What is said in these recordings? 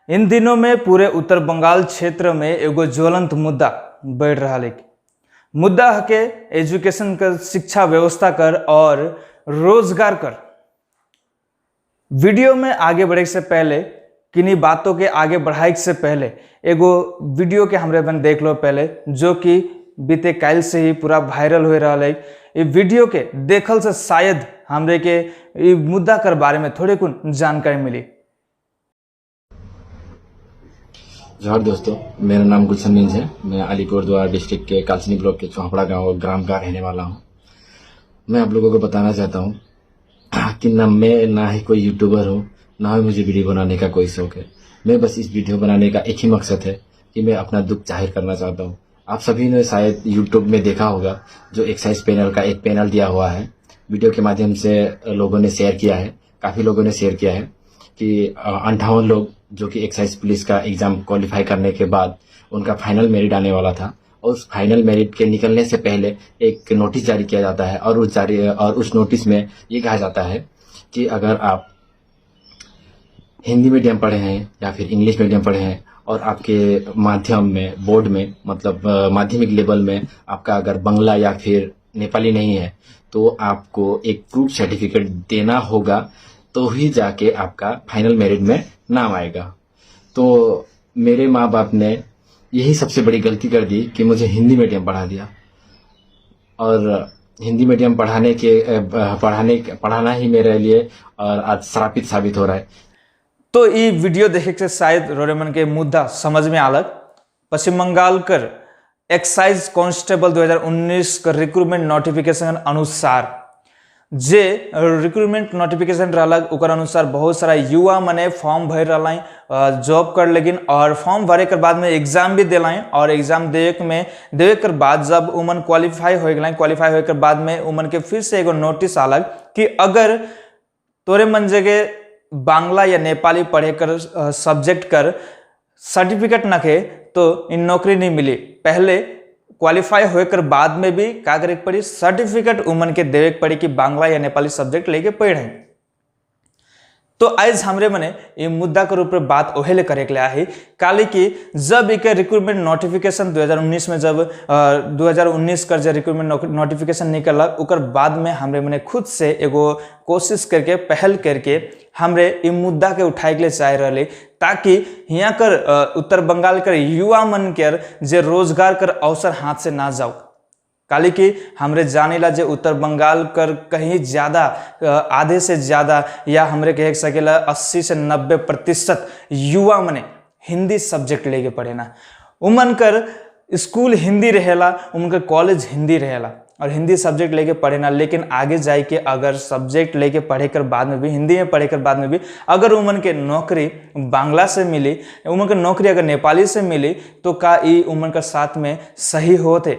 इन दिनों में पूरे उत्तर बंगाल क्षेत्र में एगो ज्वलंत मुद्दा बढ़ रहा है। मुद्दा है के एजुकेशन कर, शिक्षा व्यवस्था कर और रोजगार कर। वीडियो में आगे बढ़े से पहले, किन्हीं बातों के आगे बढ़ाए से पहले एगो वीडियो के हमरे बन देख लो पहले, जो कि बीते काल से ही पूरा वायरल हो रहा है। ये वीडियो के देखल से शायद हमरे के ये मुद्दा कर बारे में थोड़े कुछ जानकारी मिली। जोहार दोस्तों, मेरा नाम गुलशन मिंज है। मैं अलीपुरद्वार डिस्ट्रिक्ट के कालचीनी ब्लॉक के चौपड़ा गांव ग्राम का रहने वाला हूं। मैं आप लोगों को बताना चाहता हूं कि न मैं ना ही कोई यूट्यूबर हूं, ना ही मुझे वीडियो बनाने का कोई शौक है। मैं बस इस वीडियो बनाने का एक ही मकसद है कि मैं अपना दुख जाहिर करना चाहता हूँ। आप सभी ने शायद यूट्यूब में देखा होगा, जो एक्साइज पैनल का एक पैनल दिया हुआ है, वीडियो के माध्यम से लोगों ने शेयर किया है, काफ़ी लोगों ने शेयर किया है कि 58 लोग जो कि एक्साइज पुलिस का एग्जाम क्वालिफाई करने के बाद उनका फाइनल मेरिट आने वाला था और उस फाइनल मेरिट के निकलने से पहले एक नोटिस जारी किया जाता है और उस नोटिस में ये कहा जाता है कि अगर आप हिंदी मीडियम पढ़े हैं या फिर इंग्लिश मीडियम पढ़े हैं और आपके माध्यम में, बोर्ड में, मतलब माध्यमिक लेवल में आपका अगर बंगला या फिर नेपाली नहीं है तो आपको एक प्रूफ सर्टिफिकेट देना होगा, तो ही जाके आपका फाइनल मेरिट में नाम आएगा। तो मेरे माँ बाप ने यही सबसे बड़ी गलती कर दी कि मुझे हिंदी मीडियम पढ़ा दिया और हिंदी मीडियम पढ़ाने के पढ़ाने पढ़ाना ही मेरे लिए और आज श्रापित साबित हो रहा है। तो ये वीडियो देखे से शायद रोरेमन के मुद्दा समझ में आलक। पश्चिम बंगाल कर एक्साइज कांस्टेबल 2019 का रिक्रूटमेंट नोटिफिकेशन अनुसार, जे रिक्रूटमेंट नोटिफिकेशन रहलक ओकर अनुसार बहुत सारा युवा मने फॉर्म भर रहा जॉब कर, लेकिन और फॉर्म भरे के बाद में एग्जाम भी दिलाएं और एग्जाम देवे के बाद जब उमन क्वालिफाई हो गए, क्वालिफाई होए के बाद में उमन के फिर से एगो नोटिस आलक कि अगर तोरे मन जगह बांग्ला या नेपाली पढ़े कर सब्जेक्ट कर सर्टिफिकेट नखे तो इन नौकरी नहीं मिली। पहले क्वालिफाई होकर बाद में भी का करे के पड़ी? सर्टिफिकेट उमन के देवे के पड़ी कि बांग्ला या नेपाली सब्जेक्ट लेके पढ़े। तो आज हमरे मने ये मुद्दा के ऊपर बात ओहेले करे के आहे काली कि जब एक रिक्रूटमेंट नोटिफिकेशन 2019 में, जब 2019 कर जे रिक्रूटमेंट नोटिफिकेशन निकलक, ओकर बाद में हमरे मने खुद से एगो कोशिश करके, पहल करके हमरे ई मुद्दा के उठाए के लिए चाह रहे, ताकि यहाँ कर उत्तर बंगाल कर युवा मन के जे रोजगार कर अवसर हाथ से ना जाओ। काली कि हमरे जानेला जे उत्तर बंगाल कर कहीं ज़्यादा, आधे से ज़्यादा या हमरे कह सकेला 80 से 90% युवा मने हिंदी सब्जेक्ट लेके पढ़े ना। उमन कर स्कूल हिंदी रहेला, उमन कर कॉलेज हिंदी रहेला और हिंदी सब्जेक्ट लेके पढ़े ना। लेकिन आगे जाए के अगर सब्जेक्ट लेके पढ़े कर बाद में भी, हिंदी में पढ़े कर बाद में भी अगर उमन के नौकरी बांग्ला से मिली, उमन के नौकरी अगर नेपाली से मिली, तो का ई उमन का साथ में सही होते?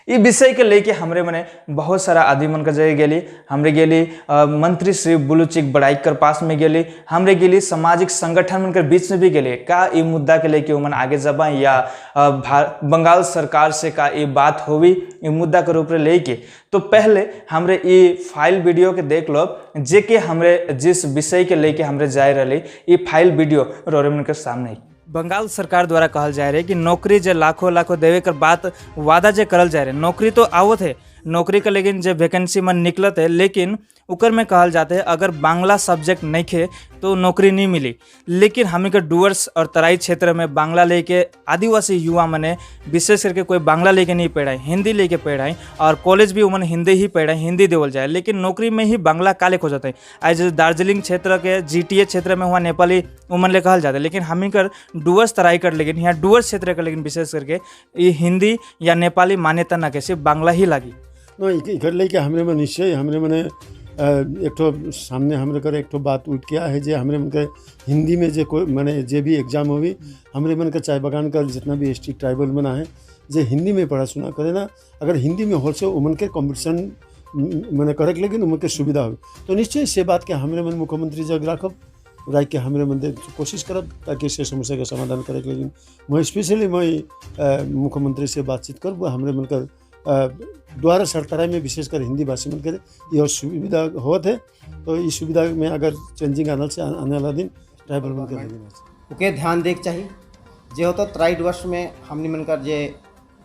ई विषय के लेके हमरे मने बहुत सारा आदमी मन के जगह गेली। हमरे गेली मंत्री श्री बुलुचिक बड़ाइक कर पास में गेली, हमरे गेली सामाजिक संगठन मन के बीच में भी गेली। का ई मुद्दा के लेके उमन आगे जबा या बंगाल सरकार से का ई बात होवी ई मुद्दा के रूप में लेके? तो पहले हमरे ई फाइल वीडियो के देख लो, जे के हमरे जिस विषय के लेके हमरे जाए रही, ई फाइल वीडियो रोरेमन के सामने। बंगाल सरकार द्वारा कहल जाए रहे कि नौकरी जे लाखों लाखों देवे कर बात वादा जे करल जाए रहे, नौकरी तो आवत है नौकरी का, लेकिन जे वैकेंसी मन निकलत है, लेकिन उकर में कहल जाते है अगर बांग्ला सब्जेक्ट नहीं खे तो नौकरी नहीं मिली। लेकिन हमें के डुअर्स और तराई क्षेत्र में बांग्ला लेके आदिवासी युवा मने विशेष करके कोई बांग्ला लेके नहीं पढ़ाई, हिंदी लेके पढ़ाई और कॉलेज भी उमन हिंदी ही पढ़ाई, हिंदी देवल जाए, लेकिन नौकरी में ही बांग्ला काले हो जाते हैं। आज दार्जिलिंग क्षेत्र के जीटीए क्षेत्र में हुआ नेपाली उमन ले कहल जाता है, लेकिन हमें कर डुअर्स तराई कर, लेकिन यहाँ डुअर्स क्षेत्र कर, लेकिन विशेष करके ये हिंदी या नेपाली मान्यता न के सिर्फ बांग्ला ही लगी। न इकर लेके हमरे में निश्चय हमरे मने एक ठो सामने हमरे कर एक ठो बात उठ के है जे हमरे मन के हिंदी में जे कोई माने जे भी एग्जाम होवी, हमरे मन के चाय बगान कर जितना भी एसटी ट्राइबल मना है जे हिंदी में पढ़ा सुना करे ना, अगर हिंदी में हो से उमन के कंपटीशन मने करे के लेकिन उमन के सुविधा हो, तो निश्चय से बात के हमरे मन मुख्यमंत्री जग राखब, राख के हमरे मन कोशिश करब ताकि से समस्या के समाधान करे के। लेकिन मैं स्पेशली मैं मुख्यमंत्री से बातचीत करब। हमरे मन कर द्वारा सरतराई में विशेषकर हिंदी भाषी मन करे यह सुविधा होत है, तो इस सुविधा में अगर चेंजिंग आना से आने वाला दिन ट्राइबल मन के। ओके ध्यान दे के चाही। जे होतो तराई डुअर्स में हमनी मन कर जे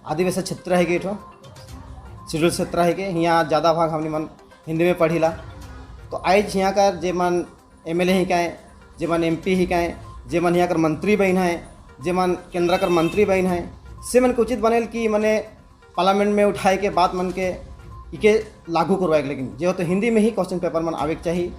आदिवासी क्षेत्र है के ठो शेड्यूल क्षेत्र है के यहाँ ज़्यादा भाग हमनी मन हिंदी में पढ़ीला। तो आइज यहाँ का जे मन एमएलए ही काए, जे मन एमपी ही काए, जे मन यहाँ कर मंत्री बन है, जे मन केंद्र कर मंत्री बन है, से मन के उचित बनेल कि मने पार्लियामेंट में उठाए के बात मन के इके लागू करवाए। लेकिन जे हो तो हिंदी में ही क्वेश्चन पेपर मन आवे के चाहिए।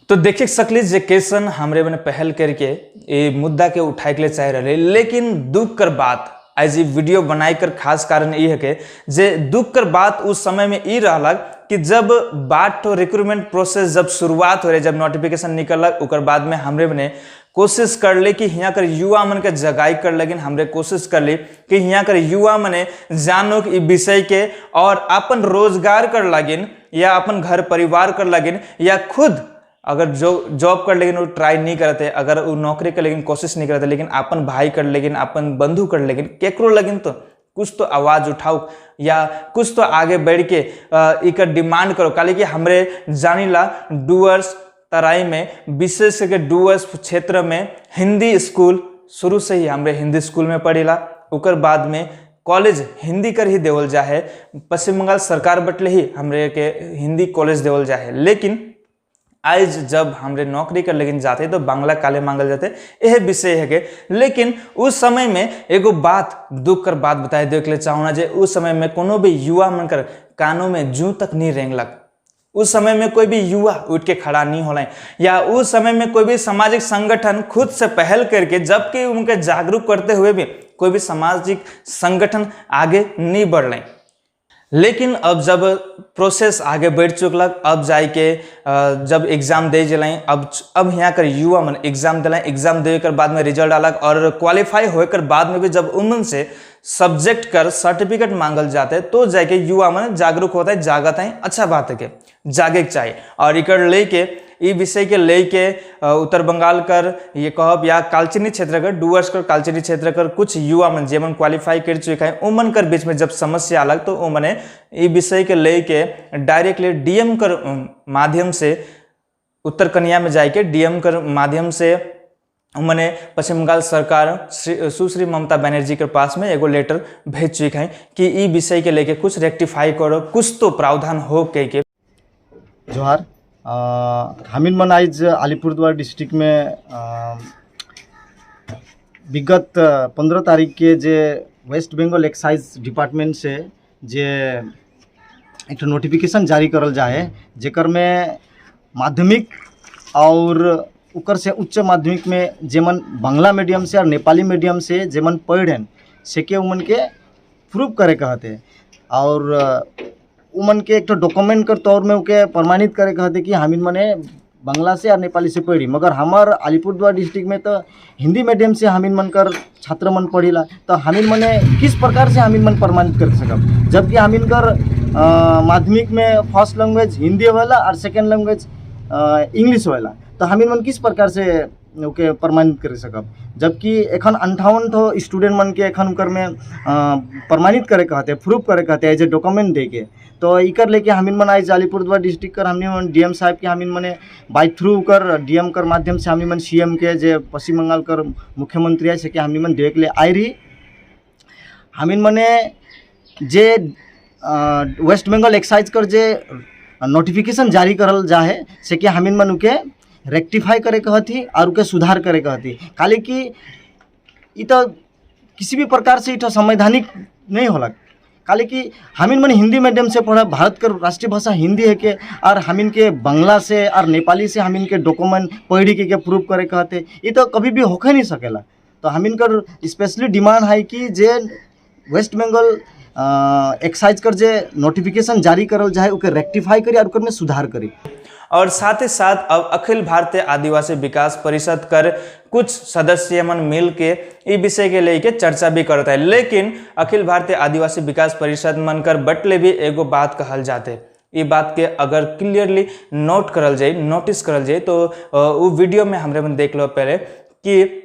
तो देखे सकली जे कैसन हमरे मने पहल करके ये मुद्दा के उठाए के लिए चाह रहे, लेकिन दुख कर बात आज ये वीडियो बनाए कर खास कारण ये है के जे दुख कर बात उस समय में ई रहलक कि जब बात तो रिक्रूटमेंट प्रोसेस जब शुरुआत हो रहे, जब नोटिफिकेशन निकलक ओकर बाद में हमरे मने कोशिश कर ले कि यहाँ कर युवा मन के जगाई कर, लेकिन हमरे कोशिश कर ली कि यहाँ कर युवा मने जानो कि विषय के और अपन रोजगार कर लगिन या अपन घर परिवार कर लगिन या खुद अगर जो जॉब कर लेकिन वो ट्राई नहीं करते, अगर वो नौकरी कर लेकिन कोशिश नहीं करते, लेकिन अपन भाई कर लेकिन अपन बंधु कर लेकिन केकरो लगिन तो कुछ तो आवाज़ उठाओ या कुछ तो आगे बढ़ के इकर डिमांड करो। काले कि हमरे जानिला डुअर्स तराई में विशेष करके डुअर्स क्षेत्र में हिंदी स्कूल शुरू से ही हमरे हिंदी स्कूल में पढ़ेला, ओकर बाद में कॉलेज हिंदी कर ही देवल जाहे, पश्चिम बंगाल सरकार बटले ही हमरे के हिंदी कॉलेज देवल जाहे। लेकिन आज जब हमरे नौकरी कर लेकिन जाते तो बांग्ला काले मांगल जाते, यह विषय है के। लेकिन उस समय में एगो बात दुख कर बात बताए देख ले चाहूँगा जे उस समय में कोनो भी युवा मन कर कानों में जू तक नहीं रेंगलक, उस समय में कोई भी युवा उठ के खड़ा नहीं होला या उस समय में कोई भी सामाजिक संगठन खुद से पहल करके जबकि उनके जागरूक करते हुए भी कोई भी सामाजिक संगठन आगे नहीं बढ़ रहे। लेकिन अब जब प्रोसेस आगे बढ़ चुकलक, अब जाए के जब एग्जाम दे जलाएं, अब यहाँ कर युवा मन एग्जाम दिलाएं, एग्जाम दे कर बाद में रिजल्ट आलक और क्वालिफाई होकर बाद में भी जब उमन से सब्जेक्ट कर सर्टिफिकेट मांगल जाते तो जाके युवा मन जागरूक होता है, जागत है। अच्छा बात है के जागे के चाहिए। और इकर लेके ई विषय के लेके उत्तर बंगाल कर ये कहब या कालचिनी क्षेत्र कर डुअर्स कर कालचिनी क्षेत्र कर कुछ युवा मन जे मन क्वालिफाई कर चुके हैं उमन कर बीच में जब समस्या अलग तो उमने ई विषय के लेके डायरेक्टली डीएम कर माध्यम से उत्तर कन्या में जाके डीएम कर माध्यम से उमने पश्चिम बंगाल सरकार सुश्री ममता बनर्जी के पास में एगो लेटर भेज चुके हैं कि ई विषय के लेके कुछ रेक्टिफाई करो, कुछ तो प्रावधान हो के। जोहार, हमिन मन आइज अलीपुरद्वार डिस्ट्रिक्ट में विगत 15 तारीख के जे वेस्ट बंगाल एक्साइज डिपार्टमेंट से जे एक नोटिफिकेशन जारी करल जाए जेकर में माध्यमिक और उकर से उच्च माध्यमिक में जेमन बांग्ला मीडियम से और नेपाली मीडियम से जेमन पढ़ से के उमन के प्रूफ करे कहते और उमन के एक डॉक्यूमेंट कर तौर में उके प्रमाणित करे कहते कि हमिन मने बांग्ला से और नेपाली से पढ़ी, मगर हमार अलीपुरद्वार डिस्ट्रिक्ट में तो हिंदी मीडियम से हमिन मन कर छात्र मन पढ़ीला, तो हमिन मने किस प्रकार से हमिन मन प्रमाणित कर सकब, जबकि हमिन कर माध्यमिक में फर्स्ट लैंग्वेज हिंदी होला और सेकेंड लैंग्वेज इंग्लिश होला, तो हमिन मन किस प्रकार से ओके प्रमाणित कर सकब, जबकि एखन 58 ठो स्टूडेंट मन के एखन उकर में प्रमाणित करे कहते, प्रूफ करे कहते एज ए डॉक्यूमेंट दे के। तो इकर लेके हमिन मन आइज अलीपुरद्वार डिस्ट्रिक्ट कर हमनी मन डीएम साहब के हमिन मने बाई थ्रू कर डीएम कर माध्यम से हमनी मन सीएम के जे पश्चिम बंगाल कर मुख्यमंत्री है से के हमनी मन देख ले आई रही। हमिन मने जे वेस्ट बंगाल एक्साइज कर जे नोटिफिकेशन जारी करल जाहे से कि हमिन मन उके रेक्टिफाई करे कहती और उके सुधार करे कहती, खाली कि इ तो किसी भी प्रकार से इठो संवैधानिक नहीं होला, खाली कि हमिन मन हिंदी मीडियम से पढ़ा, भारत कर राष्ट्रीय भाषा हिंदी है के और हमिन के बांग्ला से और नेपाली से हमिन के डॉक्यूमेंट पढ़ी के प्रूफ करे कहते, ये तो कभी भी होके नहीं सकेला। तो हमिन कर स्पेशली डिमांड है कि जे वेस्ट बंगाल एक्साइज कर जे नोटिफिकेशन जारी करल जाए ओके रेक्टिफाई करी और ओकर में सुधार करी। और साथ ही साथ अब अखिल भारतीय आदिवासी विकास परिषद कर कुछ सदस्य मन मिल के ई विषय के लेके चर्चा भी करता है, लेकिन अखिल भारतीय आदिवासी विकास परिषद मन कर बटले भी एगो बात कहल जाते, ये बात के अगर क्लियरली नोट करल जाए, नोटिस करल जाए तो वो वीडियो में हमरे मन देख लो पहले कि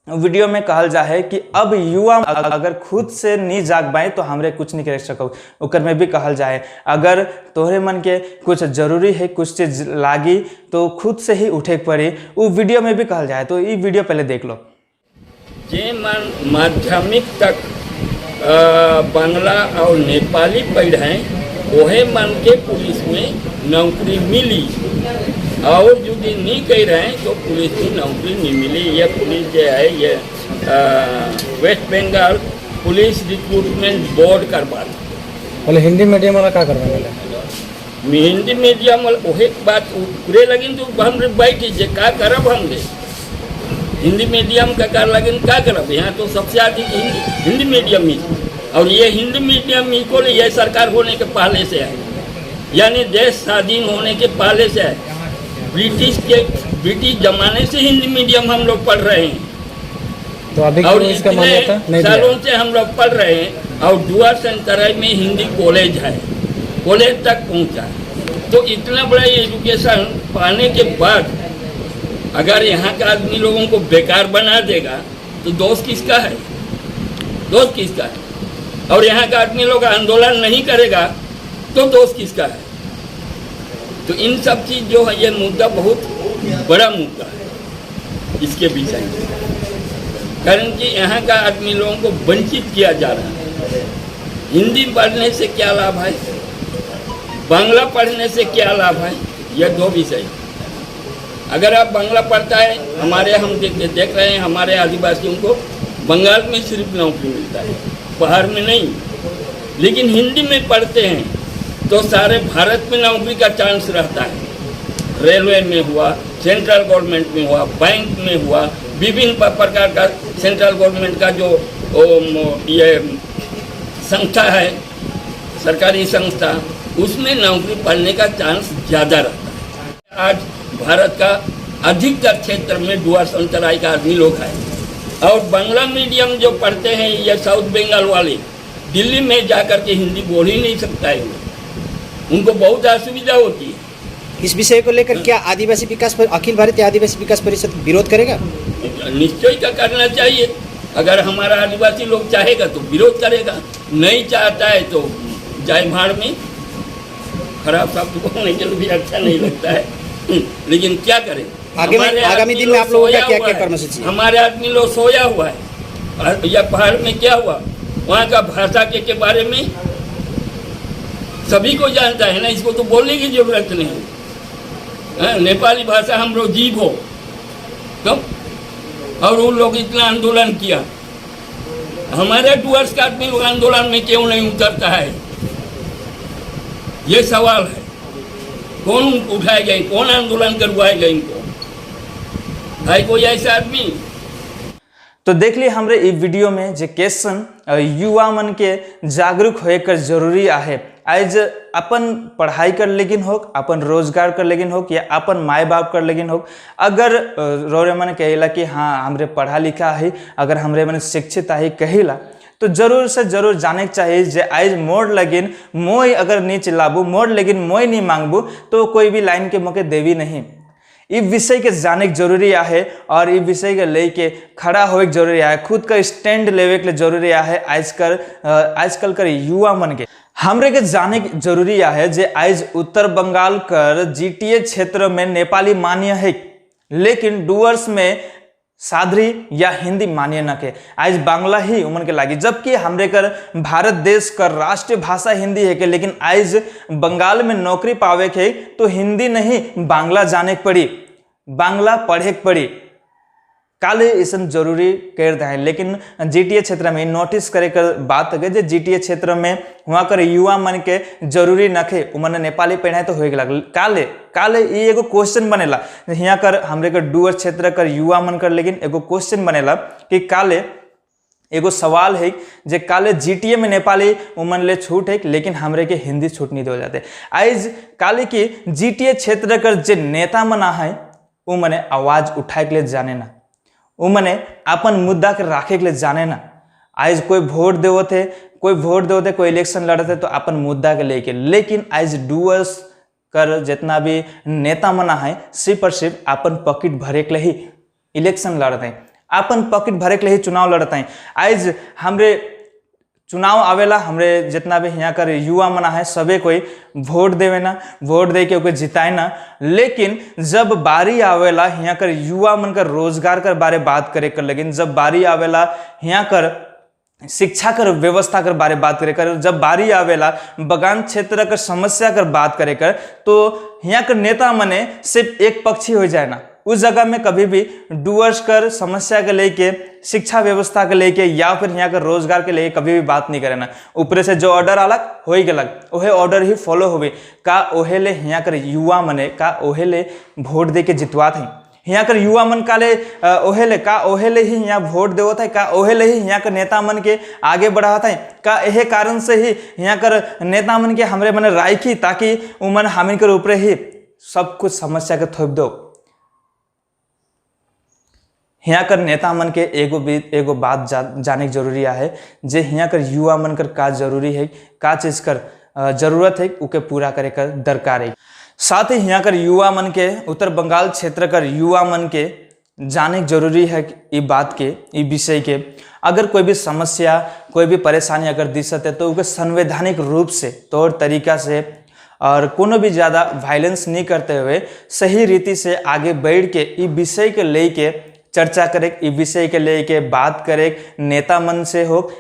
वीडियो में कहल जा है कि अब युवा अगर खुद से नहीं जाग पाए तो हमरे कुछ नहीं कर सको। ओकर में भी कहल जाए अगर तोहरे मन के कुछ जरूरी है, कुछ चीज लागी तो खुद से ही उठे के पड़ी, वो वीडियो में भी कहल जाए। तो ये वीडियो पहले देख लो। जे मन माध्यमिक तक बांग्ला और नेपाली पढ़ हैं, वहे मन के पुलिस में नौकरी मिली और यदि नहीं कह रहे हैं तो पुलिस की नौकरी नहीं मिली। ये पुलिस जो है, ये वेस्ट बंगाल पुलिस रिक्रूटमेंट बोर्ड कर बात। बोले, हिंदी मीडियम वाला का करवा बोले? हिंदी मीडियम वाला वही बात पूरे लगिन तो हम बैठी जे का करब हमने। हिंदी मीडियम का कर लगिन, का करब? यहाँ तो सबसे अधिक हिंदी हिंदी मीडियम ही और ये हिंदी मीडियम ही को ये सरकार होने के पहले से है, यानी देश स्वाधीन होने के पहले से है। ब्रिटिश जमाने से हिंदी मीडियम हम लोग पढ़ रहे हैं। तो अभी और क्यों इसका इतने मान्यता नहीं दिया? सालों से हम लोग पढ़ रहे हैं और डुअर्स तराई में हिंदी कॉलेज है, कॉलेज तक पहुंचा है। तो इतना बड़ा एजुकेशन पाने के बाद अगर यहाँ का आदमी लोगों को बेकार बना देगा तो दोष किसका है? दोष किसका है? और यहाँ का आदमी लोग आंदोलन नहीं करेगा तो दोष किसका है? तो इन सब चीज जो है, ये मुद्दा बहुत बड़ा मुद्दा है इसके विषय में, कारण कि यहाँ का आदमी लोगों को वंचित किया जा रहा है। हिंदी पढ़ने से क्या लाभ है? बांग्ला पढ़ने से क्या लाभ है? यह दो विषय। अगर आप बांग्ला पढ़ता है, हमारे हम देख रहे हैं, हमारे आदिवासियों को बंगाल में सिर्फ नौकरी मिलता है, बाहर में नहीं। लेकिन हिंदी में पढ़ते हैं तो सारे भारत में नौकरी का चांस रहता है। रेलवे में हुआ, सेंट्रल गवर्नमेंट में हुआ, बैंक में हुआ, विभिन्न प्रकार का सेंट्रल गवर्नमेंट का जो ये संस्था है, सरकारी संस्था, उसमें नौकरी पाने का चांस ज़्यादा रहता है। आज भारत का अधिकतर क्षेत्र में डुअर्स अंतराय का आदमी लोग है और बांग्ला मीडियम जो पढ़ते हैं, ये साउथ बंगाल वाले दिल्ली में जा कर के हिंदी बोल ही नहीं सकता है वो। उनको बहुत असुविधा होती है। इस विषय को लेकर क्या आदिवासी विकास अखिल भारतीय आदिवासी विकास परिषद विरोध करेगा? निश्चय का करना चाहिए। अगर हमारा आदिवासी लोग चाहेगा तो विरोध करेगा, नहीं चाहता है तो जाए भाड़ में। खराब शब्द बोलने के लिए भी अच्छा नहीं लगता है, लेकिन क्या करें? हमारे आगामी आदमी दिन में आप लोगों का सोया क्या हुआ क्या है। कर्मसूची है? हमारे आदमी लोग सोया हुआ है और या पहाड़ में क्या हुआ, वहाँ का भाषा के बारे में सभी को जानता है ना, इसको तो बोलने की जरूरत नहीं है। नेपाली भाषा हम लोग जीव हो तो और उन लोग इतना आंदोलन किया, हमारे डुअर्स का आदमी लोग आंदोलन में क्यों नहीं उतरता है? ये सवाल है। कौन उठाएगा? कौन आंदोलन करवाएगा इनको? है कोई ऐसा आदमी? तो देख ली हमरे ई वीडियो में जे कैसन युवा मन के जागरूक होए कर जरूरी आहे। आज अपन पढ़ाई कर लेकिन हो, अपन रोजगार कर लेकिन हो या अपन माए बाप कर लेकिन हो, अगर रोरे मन कहेला कि हाँ, हमरे पढ़ा लिखा है, अगर हमरे मन शिक्षित है कहेला, तो जरूर से जरूर जाने के चाहिए जे आज मोर लगिन मोय अगर नहीं चिल्लाबू, मोर लेकिन मोय नहीं मांगबू तो कोई भी लाइन के मौके देवी नहीं। ई विषय के जाने के जरूरी है और ई विषय के लेके खड़ा होए के जरूरी है, खुद का स्टैंड लेवे के लिए जरूरी है। आजकल कर युवा मन के हमरे के जाने के जरूरी है जे आज उत्तर बंगाल कर जीटीए क्षेत्र में नेपाली मान्य है, लेकिन डुअर्स में सादरी या हिंदी मान्य न के, आज बांग्ला ही उमन के लागी, जबकि हमरे कर भारत देश कर राष्ट्रीय भाषा हिंदी है के, लेकिन आज बंगाल में नौकरी पावे के तो हिंदी नहीं बांग्ला जाने के पड़ी, बांग्ला पढ़े के पड़ी। काले ऐसा जरूरी कर है, लेकिन जीटीए क्षेत्र में नोटिस करे कर बात है जे जीटीए क्षेत्र में वहाँ कर युवा मन के जरूरी नखे, उमन नेपाली पढ़ाए तो होए लागल। काले काले ये एगो क्वेश्चन बनेला यहाँ कर हमरे कर डुअर क्षेत्र कर युवा मन कर, लेकिन एगो क्वेश्चन बनेला कि काले एगो सवाल है जे काले जीटीए में नेपाली उमन ले छूट है, लेकिन हमरे के हिंदी छूट नहीं दो जाते। आज काले की जीटीए क्षेत्र कर जे नेता मना है वो मने आवाज उठाए के लिए जाने ना, वो मने अपन मुद्दा के राखे के लिए जाने ना। आज कोई वोट देवो थे, कोई वोट देवो थे, कोई इलेक्शन लड़ते तो अपन मुद्दा के लेके, लेकिन आज डुअर्स कर जितना भी नेता मना है सिर्फ और सिर्फ अपन पॉकेट भरे के लिए ही इलेक्शन लड़ते हैं, अपन पॉकेट भरे के लिए ही चुनाव लड़ते हैं। आज हमरे चुनाव आवेला, हमरे जितना भी यहाँ कर युवा मना है सबे कोई वोट देवे ना, वोट दे के ओके जिताए ना। लेकिन जब बारी आवेला यहाँ कर युवा मन कर रोजगार कर बारे बात करे कर, लेकिन जब बारी आवेला यहाँ कर शिक्षा कर व्यवस्था कर बारे बात करे कर, जब बारी आवेला बगान क्षेत्र कर समस्या कर बात करे कर, तो यहाँ कर नेता मने सिर्फ एक पक्षी हो जाए ना। उस जगह में कभी भी डुअर्स कर समस्या के लेके, शिक्षा व्यवस्था के लेके या फिर यहाँ कर रोजगार के लेके कभी भी बात नहीं करे ना। ऊपर से जो ऑर्डर आलक हो ही गलक, ओहे ऑर्डर ही फॉलो होवे। का ओहे ले यहाँ कर युवा मने का ओहे ले वोट दे के जितवात हैं? यहाँ कर युवा मन का ले ओहे ले का ओहे ले ही यहाँ वोट देवत है? का ओहे ले ही यहाँ कर नेता मन के आगे बढ़ात है? का यही कारण से ही यहाँ कर नेता मन के हमरे मने राखी ताकि उमन हमिन कर ऊपर ही सब कुछ समस्या के थोप दो? यहाँ कर नेता मन के एगो भी एगो बात जाने के जरूरी है जे यहाँ कर युवा मन कर का जरूरी है, का चीज़ कर जरूरत है, उके पूरा करे कर दरकार है। साथ ही यहाँ कर युवा मन के, उत्तर बंगाल क्षेत्र कर युवा मन के जाने के जरूरी है ई बात के, ई विषय के। अगर कोई भी समस्या, कोई भी परेशानी अगर दिसत है तो उके संवैधानिक रूप से, तौर तरीका से और कोनो भी ज़्यादा वायलेंस नहीं करते हुए सही रीति से आगे बढ़ के ई विषय के लेके चर्चा करे, ई विषय के लेके बात करे, नेता मन से हो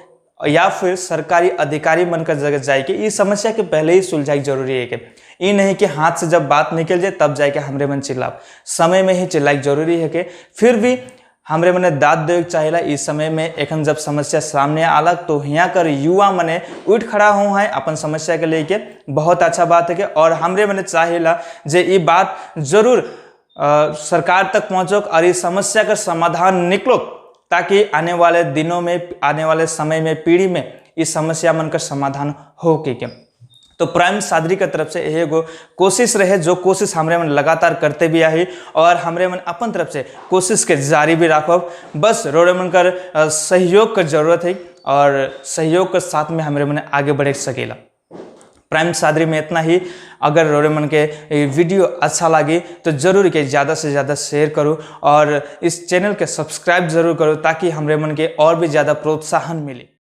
या फिर सरकारी अधिकारी मन का जगह जाए के इस समस्या के पहले ही सुलझाई जरूरी है। कि ई नहीं कि हाथ से जब बात निकल जाए तब जाके हमरे मन चिल्लाब, समय में ही चिल्लाई जरूरी है। कि फिर भी हमरे मने दाद देवे चाहेला इस समय में एखन जब समस्या सामने आलक तो यहाँ कर युवा मने उठ खड़ा हो है अपन समस्या के लेके, बहुत अच्छा बात है। कि और हमरे मने चाहेला जे ई बात जरूर सरकार तक पहुँचो और इस समस्या का समाधान निकलो, ताकि आने वाले दिनों में, आने वाले समय में, पीढ़ी में इस समस्या मन का समाधान हो के। तो प्राइम सादरी के तरफ से एगो कोशिश रहे, जो कोशिश हमरे मन लगातार करते भी आई और हमरे मन अपन तरफ से कोशिश के जारी भी राखब। बस रोडे मन कर सहयोग के जरूरत है और सहयोग के साथ में हमरे मन आगे बढ़े सकेला। प्राइम सादरी में इतना ही। अगर रोडे मन के वीडियो अच्छा लगी तो ज़रूर के ज़्यादा से ज़्यादा शेयर करो और इस चैनल के सब्सक्राइब जरूर करो ताकि हमरे मन के और भी ज़्यादा प्रोत्साहन मिले।